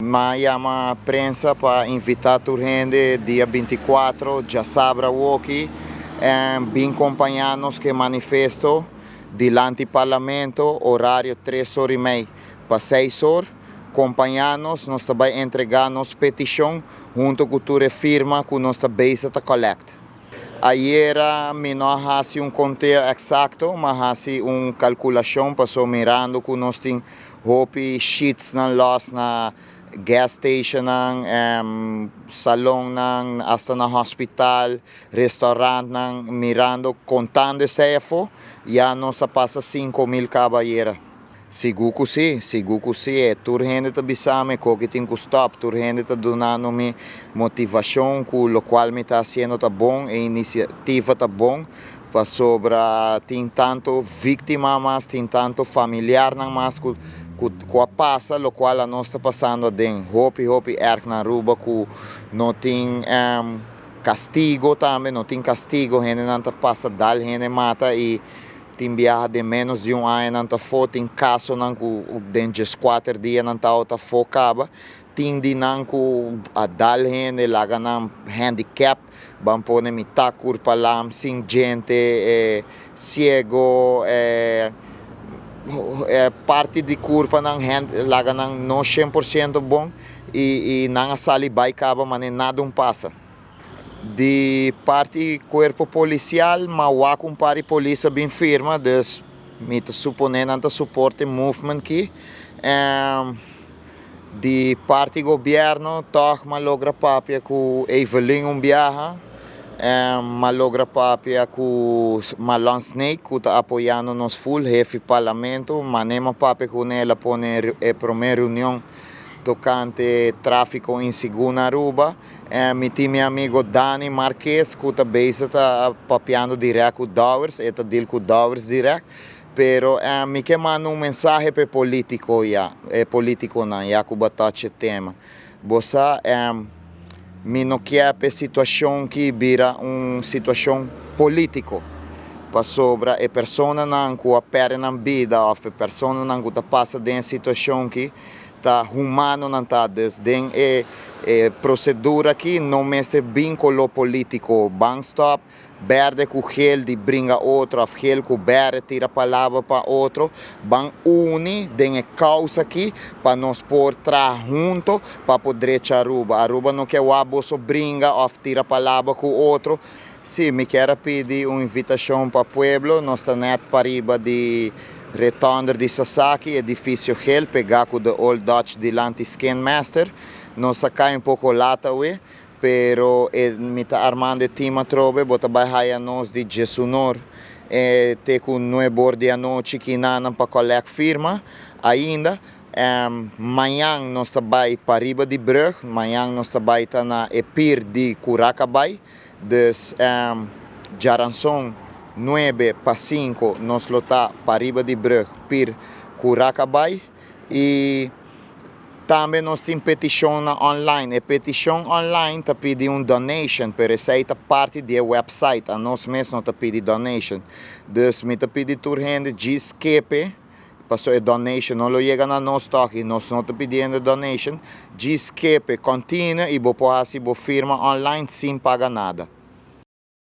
M'a yama prensa pa invitá tur hende dia 24, djasabra awoki, bin kompañá nos ku e manifesto dilanti parlamento, orario 3:30 pa 6 or. Kompañá nos, nos ta bai entregá nos petishon huntu ku tur e firma ku nos ta bezig ta collect. Ayera mi no a hasi un konteo eksakto, m'a hasi un kalkulashon paso mirando ku nos tin hopi sheets nan los na gas station nan, salon nan, hasta na hospital, restaurant nan, mirando, kontando esei afó, ya nos a pasa 5000 kaba ayera. Sigur ku si, sigur ku si. Tur hende ta bisami ku tin ku stop, tur hende ta dunando mi motivashon ku lokual mi ta hasiendo ta bon, e inisiativa ta bon, pasobra tin tantu víktima mas, tin tantu familiar nan mas ku a pasa lokual nos ta pasando aden. Hopi, hopi erg na Aruba ku no tin kastigo tambe, no tin kastigo, hende nan ta pasa dal hende mata i tin biaha di menos di un aña nan ta afó, tin kaso nan ku den 14 dia nan ta afó kaba, tin di nan ku a dal hende, laga nan handicap, ban pone mitá kurpa lam, sin djente, siego, parti di kurpa nan laga nan no 100% bon i nan a sali bai kaba mane nada un pasa. Di parti kuerpo polisial, m'a wak un par di polis a bin firma, dus mi ta suponé nan ta support e movement ki. Di parti gobièrnu, toch m'a logra papia ku Evelyn un biaha, m'a logra papia ku Marlon Sneek, ku ta apoyando nos full, hefe parlamento, mane m'a papia kuné, el a pone e promé reunion tokante tráfiko insigur na Aruba. Mi tin mi amigo Dani Marquez, ku ta bezig ta papiando direct ku Dowers, e ta deal ku Dowers direct. Pero mi ke manda un mensahe pa e polítiko ya, e polítikonan ya ku bo a touch e tema. Bo sa, mi no ke pa e situashon ki bira un situashon polítiko. Pasobra e personanan ku a pèrdè nan bida òf e personanan ku ta pasa den e situashon ki ta humano nan ta. Dus den e prosedura aki no mester bin koló polítiko. Ban stop bèrdè ku gel di bringa otro òf gel ku bèrdè tira palabra pa otro. Ban uni den e kousa aki pa nos por traha huntu pa por drecha Aruba. Aruba no ke wak boso bringa òf tira palabra ku otro. Sí, mi kier a pidi un invitashon pa pueblo. Nos ta nèt pariba di Rotonde di Sasaki, edifisio gel, pegá ku The Old Dutch dilanti Skin Master. Nos a kai un poko lat awe, pero mi ta armando e team atrobe, bo ta bai haya nos di 11 or te ku 9 or di anochi kinanan pa collect firma ainda. Mañan nos ta bai pariba di brug, mañan nos ta bai ta na e pier di Curacabai. Dus djaranson 4:55 nos lo ta pariba di brug, pier Curacabai. I tambe nos tin petishon na online. E petishon online ta pidi un donation, pero esei ta parti di e website. Anos mes no ta pidi donation. Dus mi ta pidi tur hende djis skip e, paso e donation no lo yega na nos toch i nos no ta pidiendo donation. Djis skip e, continue i bo por hasi bo firma online sin paga nada.